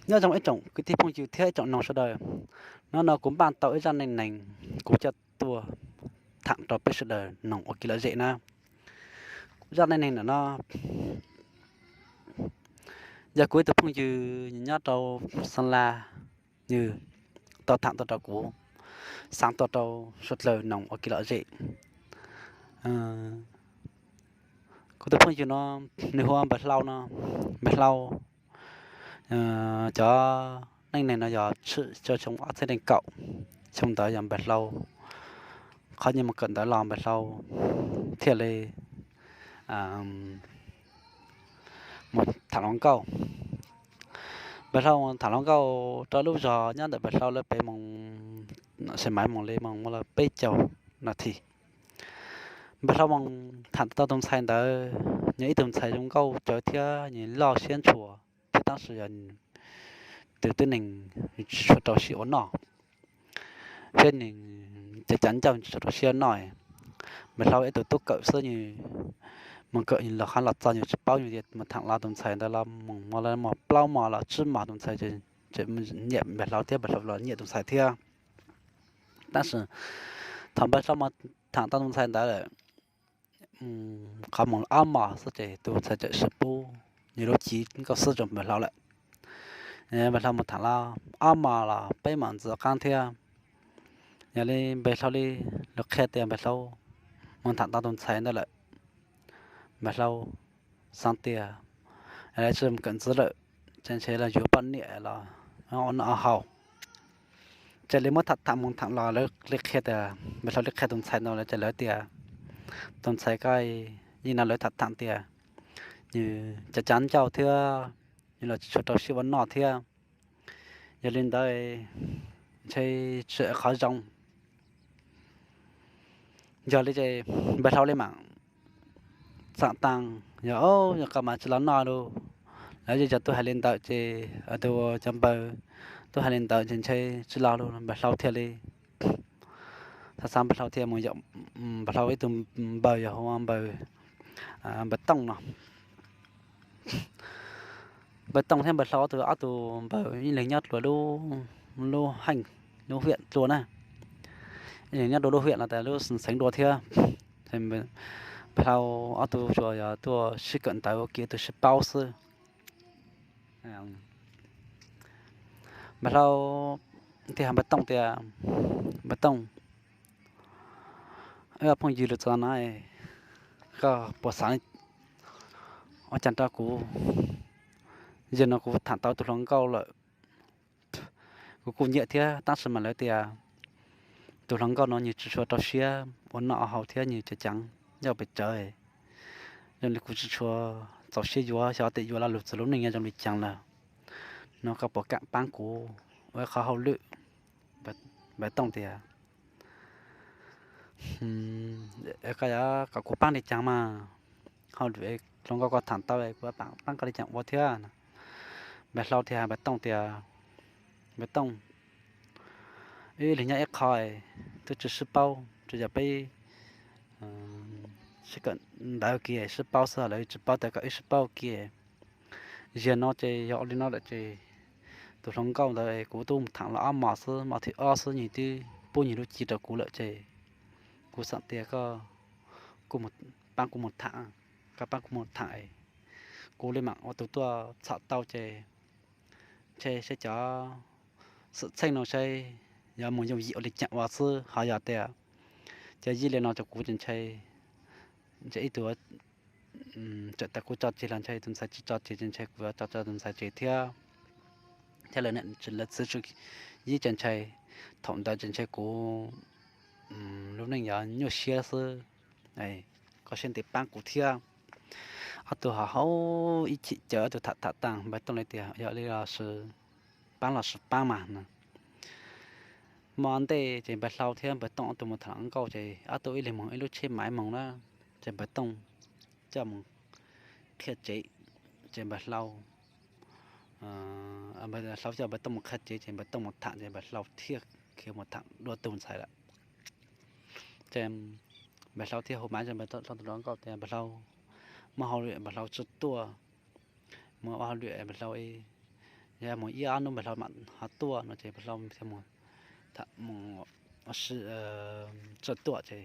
Nyob zoo ib tsoom kwv tij phooj ywg thiab ib tsoom noog sawv daws, hnub no kuv npaj tau ib zaj neej neeg kuv coj tuaj tham rau peb sawv daws noog ua kev lom zem na. Zaj neej neeg ntawm no yog kuv ib tug phooj ywg nyob rau Xeev Las, nws tau tham tuaj rau kuv, xav tuaj rau suav dlawg noog ua kev lom zem. Kuv tus phooj ywg no nws hu ua Npawg Hlau no. Npawg Hlau, cov neej neeg no yog tshwm rau xyoo ob txhiab nees nkaum. Xyoo ntawd yog Npawg Hlau qhov nyiaj mus kawm ntawv los Npawg Hlau thiaj li mus tham hluas nkauj. Npawg Hlau mus tham hluas nkauj rau lub zos nyob ntawm Npawg Hlau lawv pem moos, xe maiv moos li moos muaj li peb caug nas this. Npawg Hlau mus tham tau tus ntxhais ntawd, nws ib tug ntxhais zoo nkauj cawv thiab nws loj siab ntshua thiab tab sis yog tus tib neeg tsis tshua rau siab ua noj thiab nws cav cav ncauj tsis tshua rau siab ua noj. Npawg Hlau ib tug tub kawm xwb, nws mus kawm nws los qhov los txog nws tsis paub, nws tias mus tham los tus ntxhais ntawd los mus muaj plaub mos los tsib mos tus ntxhais nyiam Npawg Hlau thiab Npawg Hlau los nyiam tus ntxhais thiab. Tab sis thaum Npawg Hlau mus tham tau tus ntxhais ntawd lawm, qhov mus ob mos xwb ces tus ntxhais txawm sib pub nws lub cev nkauj xwb rau Npawg Hlau lawm. Npawg Hlau mus tham los ob mos los peb mos ntxiv qab thiab. Yog li Npawg Hlau li lus qhia tias Npawg Hlau mus tham tau tus ntxhais ntawd lawm, Npawg Hlau xav tias lawv tsis mus kawm ntxiv lawm, ces ntshe los yuav poj niam los ua noj ua haus. Ces li muab tham tham mus tham los lawv li qhia tias, Npawg Hlau li qhia tus ntxhais ntawd lawm ces lawv tias tus ntxhais ko, nim no lawv tham tham tias nws cav cav ncauj thiab nws los tsis tshua rau siab ua noj thiab. Yog li ntawd ntshe tsis qhov zoo. Yog li ces Npawg Hlau li mam xam tas, yog, yog koj mas tsis los noj lauj. Lawv yog tuaj hais li ntawd ces, tus cov npawg tuaj hais li ntawd ces ntshe tsis los lauj. Npawg Hlau thiaj li xav xav Npawg Hlau thiaj mus yaum Npawg Hlau ib tug npawg yog hu ua Npawg Tooj no. Npawg Tooj thiab Npawg Hlau ob tug, ob tug npawg ib leeg nyob dua lub heej, lub hiam dua na, ib leeg nyob dua lub hiam los tas lub xeev dua thiab. Npawg Hlau ob tug tsuas yog tuaj sib kawm ntawv ua ke tus sib paub xwb. Npawg Hlau thiaj hais Npawg Tooj tias, Npawg Tooj, wb phooj ywg lus txog no, koj puas xav ua cas rau kuv? Yog no kuv tham tau tus hluas nkauj lawm, kuv kuj nyiam thiab tab sis mas lawv tias tus hluas nkauj no nws tsis tshua rau siab ua noj ua haus thiab nws cav cav ncauj pes tsawv. Yog li kuv tsis tshua txaus siab yuav, xyov tias yuav lo lus txog lub neej yuav zoo li cas lawm. No koj puas kam pab kuv ua ib qho hauj lwm? Npawg Tooj tias, koj yuav kom kuv pab li cas mas? Hauj lwm hluas nkauj koj tham tau kuv pab koj li cas ua thiab? Npawg Hlau thiaj hais Npawg Tooj tias, Npawg Tooj, wb ib leeg nyob ib qho, twb tsis sib paub, tsuas yog peb sib kawm ntawv kiag sib paub xwb, lawv tsis paub tias kom wb sib paub kiag. Yog no ces yog ua li no lawm ces tus hluas nkauj ntawd kuv twb mus tham los ob mos xwb, mos thib ob xwb nws twb pub nws lub cev rau kuv lawm ces kuv xam tias koj kuj pab kuv mus tham, koj pab kuv mus tham, kuv li mam ua tus tuaj txhom tau ces ntshe saib cov xwm txheej no saib yuav mus yooj yim ua li cas ua xwb, ho yog tias cov yij li no rau kuv ces ntshe, ntshe ib tug txawm tas kuv tso tseg los ntshe tus ntxhais tsis tso tseg ces ntshe kuv yuav tso tso tus ntxhais tseg thiab. Thiab lawv niam tsis lawv txiv tsis yib ces ntshe thaum ntawd ces ntshe kuv lub neej yuav nyuaj siab xwb. Koj siab ntev pab kuv thiab. Ob tug ho haub ib chim caw ob tug tham tham tas, Npawg Tooj li tias yog li los sis pab los sis pab mas no. Hmo ntej ces Npawg Hlau thiab Npawg Tooj ob tug mus tham hluas nkauj ces ob tug ib leeg moog ib lub tsheb maiv moog na, ces Npawg Tooj coj mus qhia tsev, ces Npawg Hlau, Hlau coj Npawg Tooj mus qhia tsev ces Npawg Tooj mus tham ces Npawg Hlau thiaj khiav mus tham dua tus ntxhais lawm. Ces Npawg Hlau thiaj hu maiv rau Npawg Hlau tus hluas nkauj tias Npawg Hlau muaj hauj lwm Npawg Hlau tsis tuaj, muaj ua hauj lwm Npawg Hlau ib yog mus ib ob hnub Npawg Hlau mam ho tuaj no ces Npawg Hlau thiaj mus tham, mus ua si, tsa tuaj ces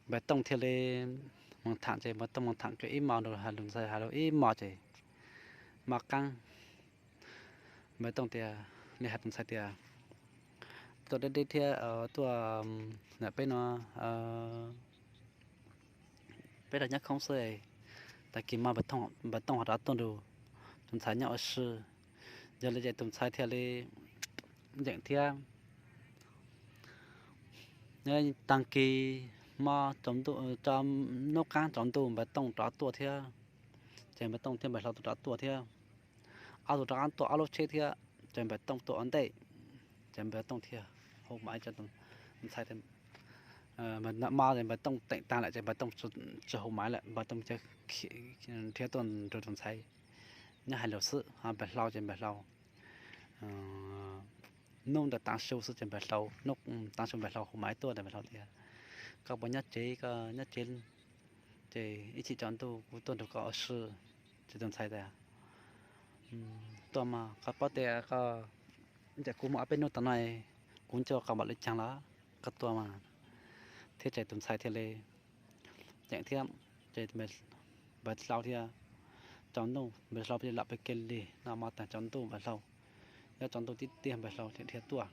Npawg Tooj thiaj li mus tham ces Npawg Tooj mus tham kiag ib hmos rau, hais lus ntxhais hais lus ib hmos ces hmo qaab Npawg Tooj tias, li hais tus ntxhais tias, tuaj deb deb thiab, tuaj ntawm peb no, peb rau nyob khoob xwb, tag kis mas Npawg Tooj ho rov tuaj nrug tus ntxhais nyob ua si. Yog li ces tus ntxhais thiaj li yeem thiab. Tag kis hmo, hnub qaab tsaus ntuj Npawg Tooj rov tuaj thiab, ces Npawg Tooj thiab Npawg Hlau rov tuaj thiab. Ob tug rov qaab tuaj ob lub tsheb thiab, ces Npawg Tooj tuaj ua ntej, ces Npawg Tooj thiaj hu maiv rau tus ntxhais. Hmo ces Npawg Tooj teem taag lawm ces Npawg Tooj tsis hu maiv lawm, Npawg Tooj thiaj tuaj nrug tus ntxhais nyob hais lus xwb. Ho Npawg Hlau ces Npawg Hlau, hnub ntawd taav su xwb ces Npawg Hlau, hnub taav su Npawg Hlau hu maiv tuaj ntawd Npawg Hlau tias, koj puas nyob tsev, koj nyob tsev ces ib chim tsaus ntuj kuv tuaj nrug koj ua si. Ces tus ntxhais tias, tuaj mas koj paub tias koj, ces kuv mus ob peb hnub tom no, kuv nco koj npaum li caag los, koj tuaj mas. Thiab ces tus ntxhais thiaj li yeem thiab, ces Npawg Hlau thiaj, tsaus ntuj Npawg Hlau pheej lam pem kev li no mas taag tsaus ntuj Npawg Hlau, nyob tsaus ntuj tib tiag Npawg Hlau thiaj dhia tuaj.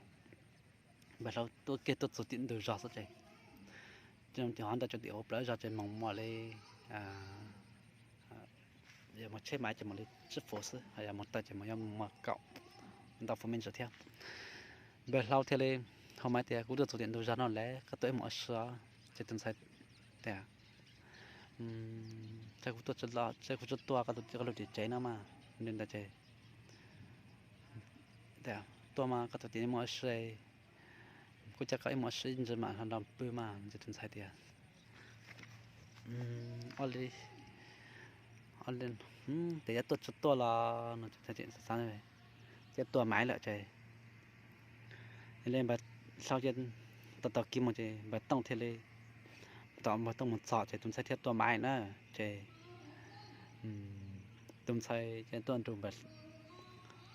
Npawg Hlau tuaj kiag tuaj txug tim ntug zog xwb ces, ces ho nrug tsuas tim hauv plawv zog ces moog muaj li, yog moog tsheb maiv ces moog li tsib fuv xwb, ho yog moog tawg ces moog yuav muaj kaum ntau fuv me ntsis thiab. Npawg Hlau thiaj li hu maiv tias, kuv tuaj txug tim ntug zog no lawm, koj tuaj wb mus ua si. Ces tus ntxhais tias, kuv tuaj tsis los, kuv tsis tuaj, koj lug tim tsev no mas. Li ntawd ces tuaj mas koj tuaj tim no mus ua si, kuv coj koj ib mus ua si ib ntsis mam ho los pw mas. Ces tus ntxhais tias, ua li, tes yuav tuaj tsis tuaj los no, ces tuaj maiv lawm ces, yog li Npawg Hlau ces tau tau kis mus ces Npawg Tooj thiaj li, tom Npawg Tooj mus txog ces tus ntxhais thiaj tuaj maiv na. Ces tus ntxhais ces tuaj nrug Npawg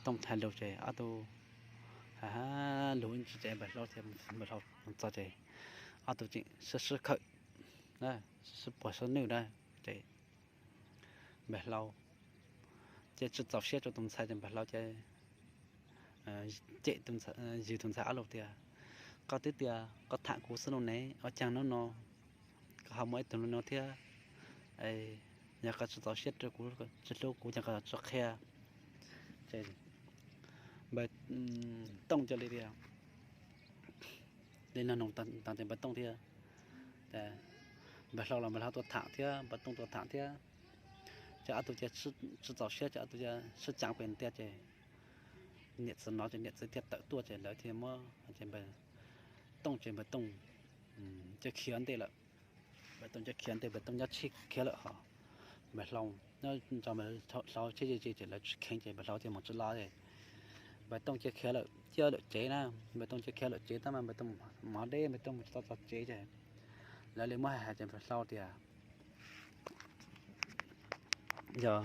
Tooj hais lus ces ob tug hais lus ib ntsis ces Npawg Hlau thiab Npawg Hlau mus txog ces ob tug tseem sib sib khawm, sib puag sib nwj na. Ces Npawg Hlau ces tsis txaus siab rau tus ntxhais ces Npawg Hlau ces cem, yws tus ntxhais ob lus tias, koj twb tias koj tham kuv xwb no ne, ua caag hnub no koj ho muaj ib tug li no thiab? Yog koj tsis txaus siab rau kuv, tsis hlub kuv ces koj tsis qhia. Ces Npawg Tooj cia li tias, li no nug tag ces Npawg Tooj thiaj, Npawg Hlau los Npawg Hlau tuaj tham thiab, Npawg Tooj tuaj tham thiab, ces ob tug cia tsis txaus siab ces ob tug cia sib caav pes tiag ces niam txiv no ces niam txiv thiaj tawm tuaj ces lawv thiaj muab, ces Npawg Tooj ces Npawg Tooj cia khiav ntej lawm. Npawg Tooj cia khiav ntej, Npawg Tooj nyob tsheb khiav lawm ho Npawg Hlau nyob nrog Npawg Hlau tsheb ze ze ces lawv tsis kheev ces Npawg Hlau thiaj mus tsis los. Npawg Tooj cia khiav lawm, cia lawm tsev na, Npawg Tooj cia khiav lawm tsev tab mas Npawg Tooj mov deb, Npawg Tooj mus tsis tau txog tsev ces lawv li muab hais hais ces Npawg Hlau tias, yog,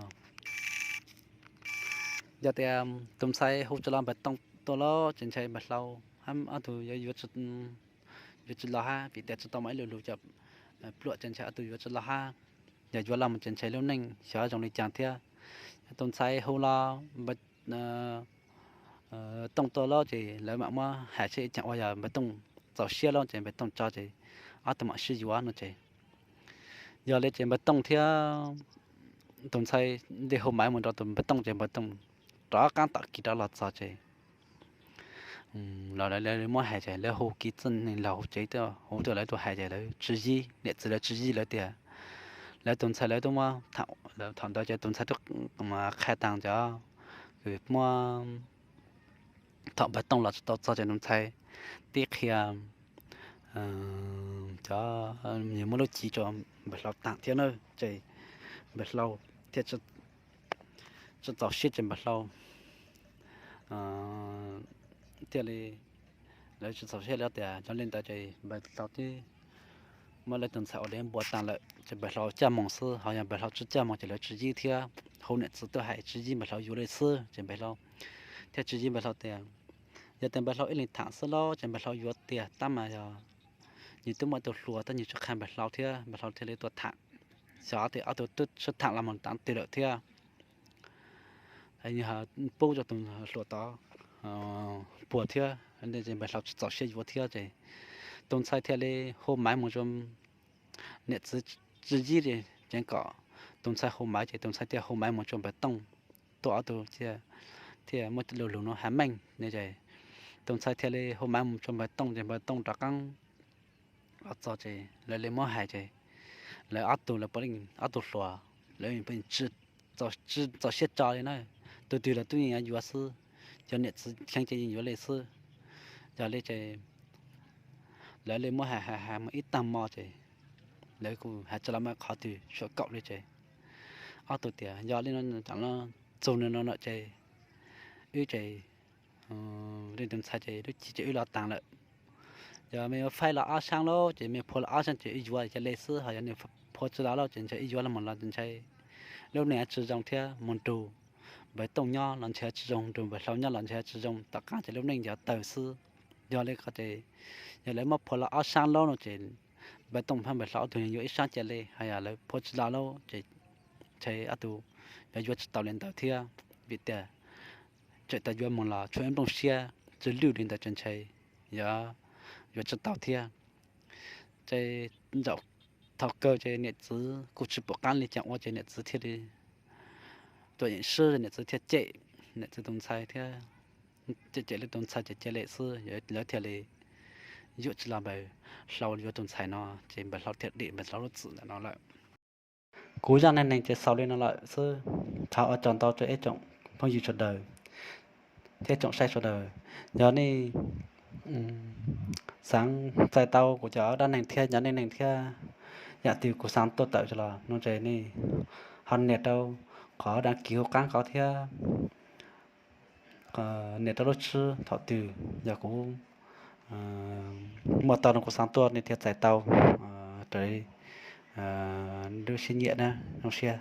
yog tias tus ntxhais hu tsis los Npawg Tooj tuaj los ces ntshai Npawg Hlau hab ob tug yuav, yuav tsis los hab vim tias tsis tau muaj ib lu lug coj pluam ces ntshai ob tug yuav tsis los hab. Yog yuav los mus ces ntshai lub neej xyov zoo li cas thiab. Yog tus ntxhais hu los Npawg Tooj tuaj los ces lawv mam muab hais seb ib caag uas yog Npawg Tooj txaus siab los ces Npawg Tooj tso ces ob tug mam sib yuav no ces. Yog li ces Npawg Tooj thiab tus ntxhais ntej hu maiv mus rau tus Npawg Tooj ces Npawg Tooj rov qaab tom kis rov los txog ces los lawv muab hais ces lawv hu kiag txij neeg laug hu tsev tuaj, hu tuaj lawv tuaj hais ces lawv tsis yig, niam txiv lawv tsis yig lawv tias, lawv tus ntxhais lawv twb muab, thaum ntawd ces tus ntxhais twb qha taag cov kws muab, thaum Npawg Tooj los tsis tau txog ces tus ntxhais tib qhia cov, nws muab lub civ rau Npawg Hlau taag thiab na ces Npawg Hlau thiaj tsis txaus siab ces Npawg Hlau thiaj li, lawv tsis txaus siab li tias yog li ntawd ces Npawg Hlau twb muab lawv tus ntxhais ua dev npua taag lawm ces Npawg Hlau coj moog xwb, ho yog Npawg Hlau tsis coj moog ces lawv tsis yig thiab. hu niam txiv tuaj hais tswv yim Npawg Hlau yuav li xwb. Ces Npawg Hlau thiaj tswv yim Npawg Hlau tias, yog tias Npawg Hlau ib leeg tham xwb los ces Npawg Hlau yuav tiag tab mas yog nws twb muaj tus hluas tab nws tsis qhia Npawg Hlau thiab Npawg Hlau thiaj li tuaj tham. Xyov tias ob tug twb sib tham los mus tav twg lawm thiab. Pub rau tus hluas tod puag thiab, Npawg Hlau tsis txaus siab yuav thiab ces tus ntxhais thiaj li hu maiv mus rau niam txiv tswv yim, ces kom tus ntxhais hu maiv ces tus ntxhais thiaj hu maiv mus rau Npawg Tooj, tuaj ob tug thiaj muaj lus lus no hais meej ne ces tus ntxhais thiaj li hu maiv mus rau Npawg Tooj ces Npawg Tooj rov qeeb los txog ces lawv li muab hais ces lawv ob tug lawv puav leej ob tug hluas lawv tsis txaus siab tso li na. Tus twg los twb yeej yuav xwb, yog niam txiv kheev ces yeej yuav li xwb. Yog li ces lawv li muab hais hais hais mus ib tag hmo ces lawv kuj hais tsis los muaj qhov twg sua kaum li ces ob tug tias yog li no tam no txug no no ces wb ces, li tus ntxhais ces lub chiv ces wb los taag lawm. Yog mej yuav faib los ob sab lawm ces mej phua los ob sab ces wb yuav cia li xwb, ho yog nws phua tsis los lawm ces ntshe wb yuav los mus los ntshai lub neej tsis zoo thiab mus nrug Npawg Tooj nyob los ntshe tsis zoo, nrug Npawg Hlau nyob los ntshe tsis zoo, tom qab ces lub neej yuav tawg xwb. Yog li ko ces yog lawv muab phua los ob sab lawm no ces Npawg Tooj thiab Npawg Hlau ob tug yuav ib sab cia li, ho yog lawv phua tsis los lawm ces ntshe ob tug yuav yuav tsis tau li ntawd thiab, vim tias tseem tau yuav mus los tshuav ib nplooj siab tsw lwj li ntawd ces ntshe yuav yuav tsis tau thiab. Ces zaum thaum kawg ces niam txiv kuj tsis pom qab li cas ua ces niam txiv thiaj li tuam yeem swb, niam txiv thiaj cem niam txiv tus ntxhais thiab, cem cem li tus ntxhais ces cia li xwb, lawv thiaj li yuav tsis los Npawg Hlau yuav tus ntxhais no, ces Npawg Hlau thiaj dim Npawg Hlau lub txim ntawm no lawm. Kuv zaj neej neeg ces xaus li no lawm xwb. Thov ua tsaug ntau rau ib tsoom phooj ywg sawv daws thiab tsoom saib sawv daws. Yog nej xaav txais tau kuv cov dab neeg thiab cov neej neeg thiab yam twg kuv xaav tuaj tawm los no ces nej ho nias rau qhov đăng ký hauv qab ko thiab nias rau lub tswb thaum twg yog kuv muaj tau no kuv xaav tuaj nej thiaj txais tau raws li lub siab nyiam na, zoo siab.